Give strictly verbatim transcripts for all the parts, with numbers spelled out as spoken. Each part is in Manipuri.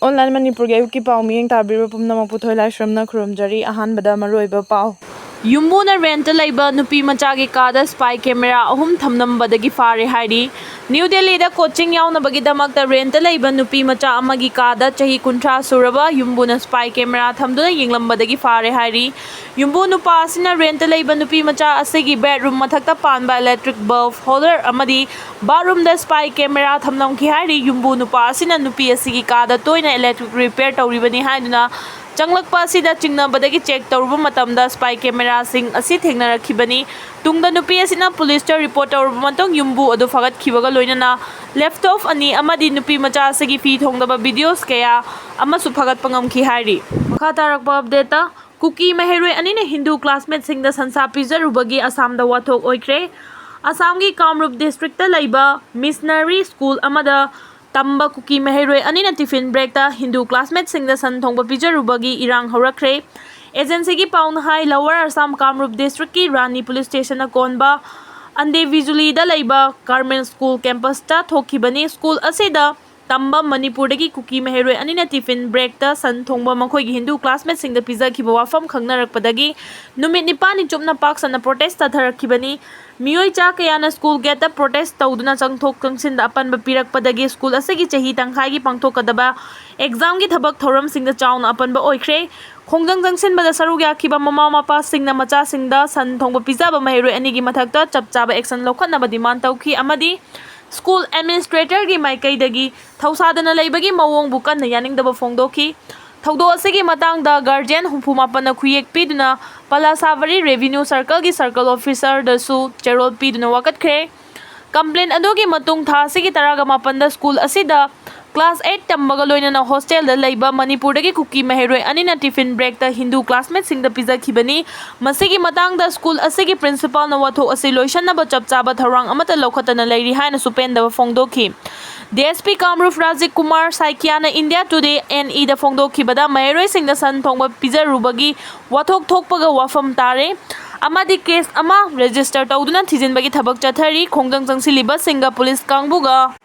ꯑꯣꯟꯂꯥꯏꯟ ꯃꯅꯤꯄꯨꯔꯒꯤ ꯑꯌꯨꯛꯀꯤ ꯄꯥꯎ ꯃꯤꯠꯌꯦꯡ ꯇꯥꯕꯤꯔꯤꯕ ꯄꯨꯝꯅꯃꯛꯄꯨ ꯊꯣꯏꯂꯥꯏꯁ꯭ꯔꯝꯅ ꯈꯨꯔꯨꯝꯖꯔꯤ꯫ ꯑꯍꯥꯟꯕꯗ ꯃꯔꯨꯑꯣꯏꯕ ꯄꯥꯎ꯫ ꯌꯨꯝꯕꯨꯅ ꯔꯦꯟꯠꯇ ꯂꯩꯕ ꯅꯨꯄꯤ ꯃꯆꯥꯒꯤ ꯀꯥꯗ ꯁ꯭ꯄꯥꯏ ꯀꯦꯃꯦꯔꯥ ꯑꯍꯨꯝ ꯊꯝꯂꯝꯕꯗꯒꯤ ꯐꯥꯔꯦ ꯍꯥꯏꯔꯤ꯫ ꯅ꯭ꯌꯨ ꯗꯦꯜꯂꯤꯗ ꯀꯣꯆꯤꯡ ꯌꯥꯎꯅꯕꯒꯤꯗꯃꯛꯇ ꯔꯦꯟꯠꯇ ꯂꯩꯕ ꯅꯨꯄꯤ ꯃꯆꯥ ꯑꯃꯒꯤ ꯀꯥꯗ ꯆꯍꯤ ꯀꯨꯟꯊ꯭ꯔꯥ ꯁꯨꯔꯕ ꯌꯨꯝꯕꯨꯅ ꯁ꯭ꯄꯥꯏ ꯀꯦꯃꯦꯔꯥ ꯊꯝꯗꯨꯅ ꯌꯦꯡꯂꯝꯕꯗꯒꯤ ꯐꯥꯔꯦ ꯍꯥꯏꯔꯤ꯫ ꯌꯨꯝꯕꯨ ꯅꯨꯄꯥ ꯑꯁꯤꯅ ꯔꯦꯟꯠꯇ ꯂꯩꯕ ꯅꯨꯄꯤ ꯃꯆꯥ ꯑꯁꯤꯒꯤ ꯕꯦꯗꯔꯨꯝ ꯃꯊꯛꯇ ꯄꯥꯟꯕ ꯏꯂꯦꯛꯇ꯭ꯔꯤꯛ ꯕꯜꯕ ꯍꯣꯜꯗꯔ ꯑꯃꯗꯤ ꯕꯥꯠꯔꯨꯝꯗ ꯁ꯭ꯄꯥꯏ ꯀꯦꯃꯦꯔꯥ ꯊꯝꯂꯝꯈꯤ ꯍꯥꯏꯔꯤ꯫ ꯌꯨꯝꯕꯨ ꯅꯨꯄꯥ ꯑꯁꯤꯅ ꯅꯨꯄꯤ ꯑꯁꯤꯒꯤ ꯀꯥꯗ ꯇꯣꯏꯅ ꯏꯂꯦꯛꯇ꯭ꯔꯤꯛ ꯔꯤꯄꯦꯌꯔ ꯇꯧꯔꯤꯕꯅꯤ ꯍꯥꯏꯗꯨꯅ ꯆꯪꯂꯛꯄ ꯑꯁꯤꯗ ꯆꯤꯡꯅꯕꯗꯒꯤ ꯆꯦꯛ ꯇꯧꯔꯨꯕ ꯃꯇꯝꯗ ꯁ꯭ꯄꯥꯏ ꯀꯦꯃꯦꯔꯥꯁꯤꯡ ꯑꯁꯤ ꯊꯦꯡꯅꯔꯛꯈꯤꯕꯅꯤ꯫ ꯇꯨꯡꯗ ꯅꯨꯄꯤ ꯑꯁꯤꯅ ꯄꯨꯂꯤꯁꯇ ꯔꯤꯄꯣꯔꯠ ꯇꯧꯔꯕ ꯃꯇꯨꯡ ꯌꯨꯝꯕꯨ ꯑꯗꯨ ꯐꯒꯠꯈꯤꯕꯒ ꯂꯣꯏꯅꯅ ꯂꯦꯞꯇꯣꯞ ꯑꯅꯤ ꯑꯃꯗꯤ ꯅꯨꯄꯤ ꯃꯆꯥ ꯑꯁꯤꯒꯤ ꯐꯤ ꯊꯣꯡꯗꯕ ꯚꯤꯗꯤꯑꯣꯁ ꯀꯌꯥ ꯑꯃꯁꯨ ꯐꯒꯠꯄ ꯉꯝꯈꯤ ꯍꯥꯏꯔꯤ꯫ ꯃꯈꯥ ꯇꯥꯔꯛꯄ ꯑꯞꯗꯦꯠꯇ, ꯀꯨꯀꯤ ꯃꯍꯩꯔꯣꯏ ꯑꯅꯤꯅ ꯍꯤꯟꯗꯨ ꯀ꯭ꯂꯥꯁꯃꯦꯠꯁꯤꯡꯗ ꯁꯟꯁꯥ ꯄꯤꯖꯔꯨꯕꯒꯤ ꯑꯁꯥꯝꯗ ꯋꯥꯊꯣꯛ ꯑꯣꯏꯈ꯭ꯔꯦ꯫ ꯑꯁꯥꯝꯒꯤ ꯀꯥꯝꯔꯨꯞ ꯗꯤꯁꯇ꯭ꯔꯤꯛꯇ ꯂꯩꯕ ꯃꯤꯁꯅꯔꯤ ꯁ꯭ꯀꯨꯜ ꯑꯃꯗ ꯇꯝꯕ ꯀꯨꯀꯤ ꯃꯍꯩꯔꯣꯏ ꯑꯅꯤꯅ ꯇꯤꯐꯤꯟ ꯕ꯭ꯔꯦꯛꯇ ꯍꯤꯟꯗꯨ ꯀ꯭ꯂꯥꯁꯃꯦꯠꯁꯤꯡꯗ ꯁꯟ ꯊꯣꯡꯕ ꯄꯤꯖꯔꯨꯕꯒꯤ ꯏꯔꯥꯡ ꯍꯧꯔꯛꯈ꯭ꯔꯦ꯫ ꯑꯦꯖꯦꯟꯁꯤꯒꯤ ꯄꯥꯎꯅ ꯍꯥꯏ, ꯂꯋꯔ ꯑꯁꯥꯝ ꯀꯥꯝꯔꯨꯞ ꯗꯤꯁꯇ꯭ꯔꯤꯛꯀꯤ ꯔꯥꯅꯤ ꯄꯨꯂꯤꯁ ꯁ꯭ꯇꯦꯁꯟꯅ ꯀꯣꯟꯕ ꯑꯟꯗꯦ ꯕꯤꯖꯨꯂꯤꯗ ꯂꯩꯕ ꯒꯔꯃꯦꯟ ꯁ꯭ꯀꯨꯜ ꯀꯦꯝꯄꯁꯇ ꯊꯣꯛꯈꯤꯕꯅꯤ꯫ ꯁ꯭ꯀꯨꯜ ꯑꯁꯤꯗ ꯇꯝꯕ ꯃꯅꯤꯄꯨꯔꯗꯒꯤ ꯀꯨꯀꯤ ꯃꯍꯩꯔꯣꯏ ꯑꯅꯤꯅ ꯇꯤꯐꯤꯟ ꯕ꯭ꯔꯦꯛꯇ ꯁꯟ ꯊꯣꯡꯕ ꯃꯈꯣꯏꯒꯤ ꯍꯤꯟꯗꯨ ꯀ꯭ꯂꯥꯁꯃꯦꯠꯁꯤꯡꯗ ꯄꯤꯖꯈꯤꯕ ꯋꯥꯐꯝ ꯈꯪꯅꯔꯛꯄꯗꯒꯤ ꯅꯨꯃꯤꯠ ꯅꯤꯄꯥꯜꯅꯤ ꯆꯨꯞꯅ ꯄꯥꯛ ꯁꯟꯅ ꯄ꯭ꯔꯣꯇꯦꯁ ꯆꯠꯊꯔꯛꯈꯤꯕꯅꯤ꯫ ꯃꯤꯑꯣꯏ ꯆꯥ ꯀꯌꯥꯅ ꯁ꯭ꯀꯨꯜ ꯒꯦꯠꯇ ꯄ꯭ꯔꯣꯇꯦꯁ ꯇꯧꯗꯨꯅ ꯆꯪꯊꯣꯛ ꯆꯪꯁꯤꯟꯗ ꯑꯄꯟꯕ ꯄꯤꯔꯛꯄꯗꯒꯤ ꯁ꯭ꯀꯨꯜ ꯑꯁꯤꯒꯤ ꯆꯍꯤ ꯇꯪꯈꯥꯏꯒꯤ ꯄꯥꯡꯊꯣꯛꯀꯗꯕ ꯑꯦꯛꯖꯥꯝꯒꯤ ꯊꯕꯛ ꯊꯧꯔꯝꯁꯤꯡꯗ ꯆꯥꯎꯅ ꯑꯄꯟꯕ ꯑꯣꯏꯈ꯭ꯔꯦ꯫ ꯈꯣꯡꯖꯪ ꯆꯪꯁꯤꯟꯕꯗ ꯁꯔꯨꯛ ꯌꯥꯈꯤꯕ ꯃꯃꯥ ꯃꯄꯥꯁꯤꯡꯅ ꯃꯆꯥꯁꯤꯡꯗ ꯁꯟ ꯊꯣꯡꯕ ꯄꯤꯖꯕ ꯃꯍꯩꯔꯣꯏ ꯑꯅꯤꯒꯤ ꯃꯊꯛꯇ ꯆꯞ ꯆꯥꯕ ꯑꯦꯛꯁꯟ ꯂꯧꯈꯠꯅꯕ ꯗꯤꯃꯥꯟ ꯇꯧꯈꯤ ꯑꯃꯗꯤ ꯁ꯭ꯀꯨꯜ ꯑꯦꯗꯃꯤꯅꯤꯁꯇ꯭ꯔꯦꯇꯔꯒꯤ ꯃꯥꯏꯀꯩꯗꯒꯤ ꯊꯧꯁꯥꯗꯅ ꯂꯩꯕꯒꯤ ꯃꯑꯣꯡꯕꯨ ꯀꯟꯅ ꯌꯥꯅꯤꯡꯗꯕ ꯐꯣꯡꯗꯣꯛꯈꯤ꯫ ꯊꯧꯗꯣꯛ ꯑꯁꯤꯒꯤ ꯃꯇꯥꯡꯗ ꯒꯥꯔꯖꯤꯌꯥꯟ ꯍꯨꯝꯐꯨ ꯃꯥꯄꯟꯅ ꯈꯨꯌꯦꯛ ꯄꯤꯗꯨꯅ ꯄꯂꯥꯁꯥꯕꯔꯤ ꯔꯦꯚꯤꯅ꯭ꯌꯨ ꯁꯔꯀꯜꯒꯤ ꯁꯔꯀꯜ ꯑꯣꯐꯤꯁꯔꯗꯁꯨ ꯆꯦꯔꯣꯜ ꯄꯤꯗꯨꯅ ꯋꯥꯀꯠꯈ꯭ꯔꯦ꯫ ꯀꯝꯄ꯭ꯂꯦꯟ ꯑꯗꯨꯒꯤ ꯃꯇꯨꯡ ꯊꯥ ꯑꯁꯤꯒꯤ ꯇꯔꯥꯒ ꯃꯥꯄꯟꯗ ꯁ꯭ꯀꯨꯜ ꯑꯁꯤꯗ ꯀ꯭ꯂꯥꯁ ꯑꯩꯠ ꯇꯝꯕꯒ ꯂꯣꯏꯅꯅ ꯍꯣꯁꯇꯦꯜꯗ ꯂꯩꯕ ꯃꯅꯤꯄꯨꯔꯗꯒꯤ ꯀꯨꯀꯤ ꯃꯍꯩꯔꯣꯏ ꯑꯅꯤꯅ ꯇꯤꯐꯤꯟ ꯕ꯭ꯔꯦꯛꯇ ꯍꯤꯟꯗꯨ ꯀ꯭ꯂꯥꯁꯃꯦꯠꯁꯤꯡꯗ ꯄꯤꯖꯈꯤꯕꯅꯤ꯫ ꯃꯁꯤꯒꯤ ꯃꯇꯥꯡꯗ ꯁ꯭ꯀꯨꯜ ꯑꯁꯤꯒꯤ ꯄ꯭ꯔꯤꯟꯁꯤꯄꯥꯜꯅ ꯋꯥꯊꯣꯛ ꯑꯁꯤ ꯂꯣꯏꯁꯤꯟꯅꯕ ꯆꯞ ꯆꯥꯕ ꯊꯧꯔꯥꯡ ꯑꯃꯠꯇ ꯂꯧꯈꯠꯇꯅ ꯂꯩꯔꯤ ꯍꯥꯏꯅꯁꯨ ꯄꯦꯟꯗꯕ ꯐꯣꯡꯗꯣꯛꯈꯤ꯫ D S P Kamrup Rajiv Kumar ꯁꯥꯏꯀꯤꯌꯥꯅ ꯏꯟꯗꯤꯌꯥ ꯇꯨꯗꯦ ꯑꯦꯟ ꯏꯗ ꯐꯣꯡꯗꯣꯛꯈꯤꯕꯗ ꯃꯍꯩꯔꯣꯏꯁꯤꯡꯗ ꯁꯟ ꯊꯣꯡꯕ ꯄꯤꯖꯔꯨꯕꯒꯤ ꯋꯥꯊꯣꯛ ꯊꯣꯛꯄꯒ ꯋꯥꯐꯝ ꯇꯥꯔꯦ ꯑꯃꯗꯤ ꯀꯦꯁ ꯑꯃ ꯔꯦꯖꯤꯁꯇꯔ ꯇꯧꯗꯨꯅ ꯊꯤꯖꯤꯟꯕꯒꯤ ꯊꯕꯛ ꯆꯠꯊꯔꯤ꯫ ꯈꯣꯡꯖꯪ ꯆꯪꯁꯤꯜꯂꯤꯕꯁꯤꯡꯒ ꯄꯨꯂꯤꯁ ꯀꯥꯡꯕꯨꯒ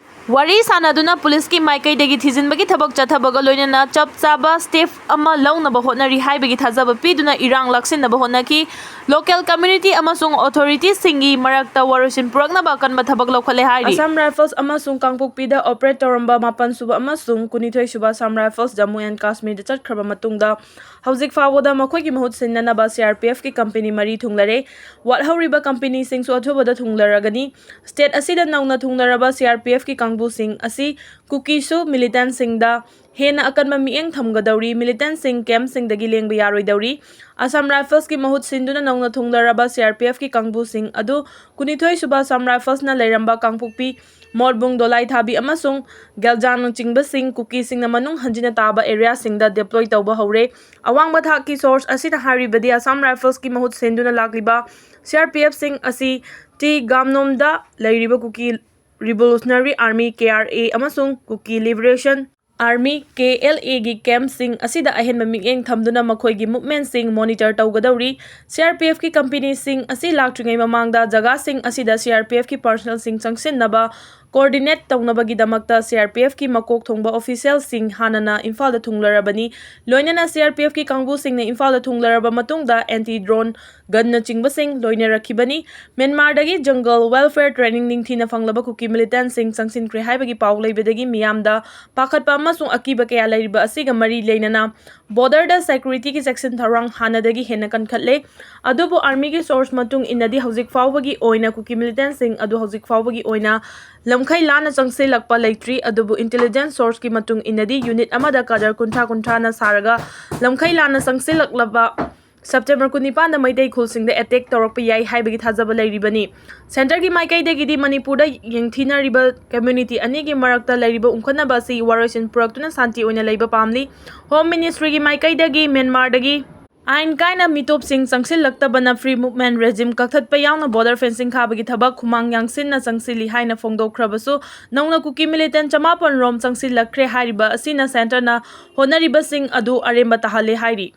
ꯋꯥꯔꯤ ꯁꯥꯟꯅꯗꯨꯅ ꯄꯨꯂꯤꯁꯀꯤ ꯃꯥꯏꯀꯩꯗꯒꯤ ꯊꯤꯖꯤꯟꯕꯒꯤ ꯊꯕꯛ ꯆꯠꯊꯕꯒ ꯂꯣꯏꯅꯅ ꯆꯞ ꯆꯥꯕ ꯁ꯭ꯇꯦꯞ ꯑꯃ ꯂꯧꯅꯕ ꯍꯣꯠꯅꯔꯤ ꯍꯥꯏꯕꯒꯤ ꯊꯥꯖꯕ ꯄꯤꯗꯨꯅ ꯏꯔꯥꯡ ꯂꯥꯛꯁꯤꯟꯅꯕ ꯍꯣꯠꯅꯈꯤ꯫ ꯂꯣꯀꯦꯜ ꯀꯝꯃ꯭ꯌꯨꯅꯤꯇꯤ ꯑꯃꯁꯨꯡ ꯑꯣꯊꯣꯔꯤꯇꯤꯁꯤꯡꯒꯤ ꯃꯔꯛꯇ ꯋꯥꯔꯣꯏꯁꯤꯟ ꯄꯨꯔꯛꯅꯕ ꯑꯀꯟꯕ ꯊꯕꯛ ꯂꯧꯈꯠꯂꯦ ꯍꯥꯏꯔꯤ꯫ ꯑꯁꯥꯝ ꯔꯥꯏꯐꯜꯁ ꯑꯃꯁꯨꯡ ꯀꯥꯡꯄꯣꯛꯄꯤꯗ ꯑꯣꯄꯔꯦꯠ ꯇꯧꯔꯝꯕ ꯃꯥꯄꯟ ꯁꯨꯕ ꯑꯃꯁꯨꯡ ꯀꯨꯟꯅꯤꯊꯣꯏ ꯁꯨꯕ ꯑꯁꯥꯝ ꯔꯥꯏꯐꯜꯁ ꯖꯝꯃꯨ ꯑꯦꯟ ꯀꯥꯁꯃꯤꯔꯗ ꯆꯠꯈ꯭ꯔꯕ ꯃꯇꯨꯡꯗ ꯍꯧꯖꯤꯛ ꯐꯥꯎꯕꯗ ꯃꯈꯣꯏꯒꯤ ꯃꯍꯨꯠ ꯁꯤꯟꯅꯅꯕ ꯁꯤ ꯑꯥꯔ ꯄꯤ ꯑꯦꯐꯀꯤ ꯀꯝꯄꯦꯅꯤ ꯃꯔꯤ ꯊꯨꯡꯂꯔꯦ꯫ ꯋꯥꯠꯍꯧꯔꯤꯕ ꯀꯝꯄꯦꯅꯤꯁꯤꯡꯁꯨ ꯑꯊꯨꯕꯗ ꯊꯨꯡꯂꯔꯒꯅꯤ꯫ ꯁ꯭ꯇꯦꯠ ꯑꯁꯤꯗ ꯅꯧꯅ ꯊꯨꯡꯂꯔꯕ ꯁꯤ ꯑꯥꯔ ꯄꯤ ꯑꯦꯐꯀꯤ ꯀꯥꯡꯕꯨꯁꯤꯡ ꯑꯁꯤ ꯀꯨꯀꯤꯁꯨ ꯃꯤꯂꯤꯇꯦꯟꯠꯁꯤꯡꯗ ꯍꯦꯟꯅ ꯑꯀꯟꯕ ꯃꯤꯠꯌꯦꯡ ꯊꯝꯒꯗꯧꯔꯤ꯫ ꯃꯤꯂꯤꯇꯦꯟꯠꯁꯤꯡ ꯀꯦꯝꯞꯁꯤꯡꯗꯒꯤ ꯂꯦꯡꯕ ꯌꯥꯔꯣꯏꯗꯧꯔꯤ꯫ ꯑꯁꯥꯝ ꯔꯥꯏꯐꯜꯁꯀꯤ ꯃꯍꯨꯠ ꯁꯤꯟꯗꯨꯅ ꯅꯧꯅ ꯊꯨꯡꯂꯔꯕ ꯁꯤ ꯑꯥꯔ ꯄꯤ ꯑꯦꯐꯀꯤ ꯀꯥꯡꯕꯨꯁꯤꯡ ꯑꯗꯨ ꯀꯨꯟꯅꯤꯊꯣꯏ ꯁꯨꯕ ꯑꯁꯥꯝ ꯔꯥꯏꯐꯜꯁꯅ ꯂꯩꯔꯝꯕ ꯀꯥꯡꯄꯣꯛꯄꯤ, ꯃꯣꯔꯕꯨꯡ, ꯗꯣꯂꯥꯏꯊꯥꯕꯤ ꯑꯃꯁꯨꯡ ꯒꯦꯜꯖꯥꯡꯅꯆꯤꯡꯕꯁꯤꯡ ꯀꯨꯀꯤꯁꯤꯡꯅ ꯃꯅꯨꯡ ꯍꯟꯖꯤꯟꯅ ꯇꯥꯕ ꯑꯦꯔꯤꯌꯥꯁꯤꯡꯗ ꯗꯦꯄ꯭ꯂꯣꯏ ꯇꯧꯕ ꯍꯧꯔꯦ꯫ ꯑꯋꯥꯡꯕ ꯊꯥꯛꯀꯤ ꯁꯣꯔꯁ ꯑꯁꯤꯅ ꯍꯥꯏꯔꯤꯕꯗꯤ, ꯑꯁꯥꯝ ꯔꯥꯏꯐꯜꯁꯀꯤ ꯃꯍꯨꯠ ꯁꯤꯟꯗꯨꯅ ꯂꯥꯛꯂꯤꯕ ꯁꯤ ꯑꯥꯔ ꯄꯤ ꯑꯦꯐꯁꯤꯡ ꯑꯁꯤ ꯇꯤ ꯒꯥꯝꯅꯣꯝꯗ ꯂꯩꯔꯤꯕ Kuki revolutionary army, K R A, ꯑꯃꯁꯨꯡ Kuki liberation army, K L ꯑꯦꯒꯤ ꯀꯦꯝꯞꯁꯤꯡ ꯑꯁꯤꯗ ꯑꯍꯦꯟꯕ ꯃꯤꯠꯌꯦꯡ ꯊꯝꯗꯨꯅ ꯃꯈꯣꯏꯒꯤ ꯃꯨꯚꯃꯦꯟꯠꯁꯤꯡ ꯃꯣꯅꯤꯇꯔ ꯇꯧꯒꯗꯧꯔꯤ꯫ ꯁꯤ ꯑꯥꯔ ꯄꯤ ꯑꯦꯐꯀꯤ ꯀꯝꯄꯦꯅꯤꯁꯤꯡ ꯑꯁꯤ ꯂꯥꯛꯇ꯭ꯔꯤꯉꯩ ꯃꯃꯥꯡꯗ ꯖꯒꯥꯁꯤꯡ ꯑꯁꯤꯗ ꯁꯤ ꯑꯥꯔ ꯄꯤ ꯑꯦꯐꯀꯤ ꯄꯥꯔꯁꯅꯦꯜꯁꯤꯡ ꯆꯪꯁꯤꯟꯅꯕ ꯀꯣꯑꯣꯔꯗꯤꯅꯦꯠ ꯇꯧꯅꯕꯒꯤꯗꯃꯛꯇ ꯁꯤ ꯑꯥꯔ ꯄꯤ ꯑꯦꯐꯀꯤ ꯃꯀꯣꯛ ꯊꯣꯡꯕ ꯑꯣꯐꯤꯁꯤꯌꯦꯜꯁꯤꯡ ꯍꯥꯟꯅꯅ ꯏꯝꯐꯥꯜꯗ ꯊꯨꯡꯂꯔꯕꯅꯤ꯫ ꯂꯣꯏꯅꯅ ꯁꯤ ꯑꯥꯔ ꯄꯤ ꯑꯦꯐꯀꯤ ꯀꯥꯡꯕꯨꯁꯤꯡꯅ ꯏꯝꯐꯥꯜꯗ ꯊꯨꯡꯂꯔꯕ ꯃꯇꯨꯡꯗ ꯑꯦꯟꯇꯤ ꯗ꯭ꯔꯣꯟ ꯒꯟꯅꯆꯤꯡꯕꯁꯤꯡ ꯂꯣꯏꯅꯔꯛꯈꯤꯕꯅꯤ꯫ ꯃ꯭ꯌꯥꯟꯃꯥꯔꯗꯒꯤ ꯖꯪꯒꯜ ꯋꯦꯜꯐꯤꯌꯔ ꯇ꯭ꯔꯦꯅꯤꯡ ꯅꯤꯡꯊꯤꯅ ꯐꯪꯂꯕ ꯀꯨꯀꯤ ꯃꯤꯂꯤꯇꯦꯟꯠꯁꯤꯡ ꯆꯪꯁꯤꯟꯈ꯭ꯔꯦ ꯍꯥꯏꯕꯒꯤ ꯄꯥꯎ ꯂꯩꯕꯗꯒꯤ ꯃꯤꯌꯥꯝꯗ ꯄꯥꯈꯠꯄ ꯑꯃꯁꯨꯡ ꯑꯀꯤꯕ ꯀꯌꯥ ꯂꯩꯔꯤꯕ ꯑꯁꯤꯒ ꯃꯔꯤ ꯂꯩꯅꯅ ꯕꯣꯔꯗꯔꯗ ꯁꯦꯀ꯭ꯌꯨꯔꯤꯇꯤꯒꯤ ꯆꯦꯛꯁꯤꯟ ꯊꯧꯔꯥꯡ ꯍꯥꯟꯅꯗꯒꯤ ꯍꯦꯟꯅ ꯀꯟꯈꯠꯂꯦ꯫ ꯑꯗꯨꯕꯨ ꯑꯥꯔꯃꯤꯒꯤ ꯁꯣꯔꯁ ꯃꯇꯨꯡ ꯏꯟꯅꯗꯤ ꯍꯧꯖꯤꯛ ꯐꯥꯎꯕꯒꯤ ꯑꯣꯏꯅ ꯀꯨꯀꯤ ꯃꯤꯂꯤꯇꯦꯟꯠꯁꯤꯡ ꯑꯗꯨ ꯍꯧꯖꯤꯛ ꯐꯥꯎꯕꯒꯤ ꯑꯣꯏꯅ ꯂꯝꯈꯩ ꯂꯥꯟꯅ ꯆꯪꯁꯤꯜꯂꯛꯄ ꯂꯩꯇ꯭ꯔꯤ꯫ ꯑꯗꯨꯕꯨ ꯏꯟꯇꯦꯂꯤꯖꯦꯟꯁ ꯁꯣꯔꯁꯀꯤ ꯃꯇꯨꯡ ꯏꯟꯅꯗꯤ ꯌꯨꯅꯤꯠ ꯑꯃꯗ ꯀꯥꯗꯔ ꯀꯨꯟꯊ꯭ꯔꯥ ꯀꯨꯟꯊ꯭ꯔꯥꯅ ꯁꯥꯔꯒ ꯂꯝꯈꯩ ꯂꯥꯟꯅ ꯆꯪꯁꯤꯜꯂꯛꯂꯕ ꯁꯦꯞꯇꯦꯝꯕꯔ ꯀꯨꯟꯅꯤꯄꯥꯟꯗ ꯃꯩꯇꯩ ꯈꯨꯜꯁꯤꯡꯗ ꯑꯦꯇꯦꯛ ꯇꯧꯔꯛꯄ ꯌꯥꯏ ꯍꯥꯏꯕꯒꯤ ꯊꯥꯖꯕ ꯂꯩꯔꯤꯕꯅꯤ꯫ ꯁꯦꯟꯇꯔꯒꯤ ꯃꯥꯏꯀꯩꯗꯒꯤꯗꯤ ꯃꯅꯤꯄꯨꯔꯗ ꯌꯦꯡꯊꯤꯅꯔꯤꯕ ꯀꯝꯃ꯭ꯌꯨꯅꯤꯇꯤ ꯑꯅꯤꯒꯤ ꯃꯔꯛꯇ ꯂꯩꯔꯤꯕ ꯎꯪꯈꯠꯅꯕ ꯑꯁꯤ ꯋꯥꯔꯣꯏꯁꯤꯟ ꯄꯨꯔꯛꯇꯨꯅ ꯁꯥꯟꯇꯤ ꯑꯣꯏꯅ ꯂꯩꯕ ꯄꯥꯝꯂꯤ꯫ ꯍꯣꯝ ꯃꯤꯅꯤꯁꯇ꯭ꯔꯤꯒꯤ ꯃꯥꯏꯀꯩꯗꯒꯤ ꯃ꯭ꯌꯥꯟꯃꯥꯔꯗꯒꯤ ꯑꯥꯏꯟ ꯀꯥꯏꯅ ꯃꯤꯇꯣꯞꯁꯤꯡ ꯆꯪꯁꯤꯜꯂꯛꯇꯕꯅ ꯐ꯭ꯔꯤ ꯃꯨꯚꯃꯦꯟꯠ ꯔꯦꯖꯤꯝ ꯀꯛꯊꯠꯄ ꯌꯥꯎꯅ ꯕꯣꯔꯗꯔ ꯐꯦꯟꯁꯤꯡ ꯈꯥꯕꯒꯤ ꯊꯕꯛ ꯈꯨꯃꯥꯡ ꯌꯥꯡꯁꯤꯟꯅ ꯆꯪꯁꯤꯜꯂꯤ ꯍꯥꯏꯅ ꯐꯣꯡꯗꯣꯛꯈ꯭ꯔꯕꯁꯨ, ꯅꯧꯅ ꯀꯨꯀꯤ ꯃꯤꯂꯤꯇꯦꯟꯠ ꯆꯃꯥꯄꯟ ꯔꯣꯝ ꯆꯪꯁꯤꯜꯂꯛꯈ꯭ꯔꯦ꯫ ꯍꯥꯏꯔꯤꯕ ꯑꯁꯤꯅ ꯁꯦꯟꯇꯔꯅ ꯍꯣꯠꯅꯔꯤꯕꯁꯤꯡ ꯑꯗꯨ ꯑꯔꯦꯝꯕ ꯇꯥꯍꯜꯂꯦ ꯍꯥꯏꯔꯤ꯫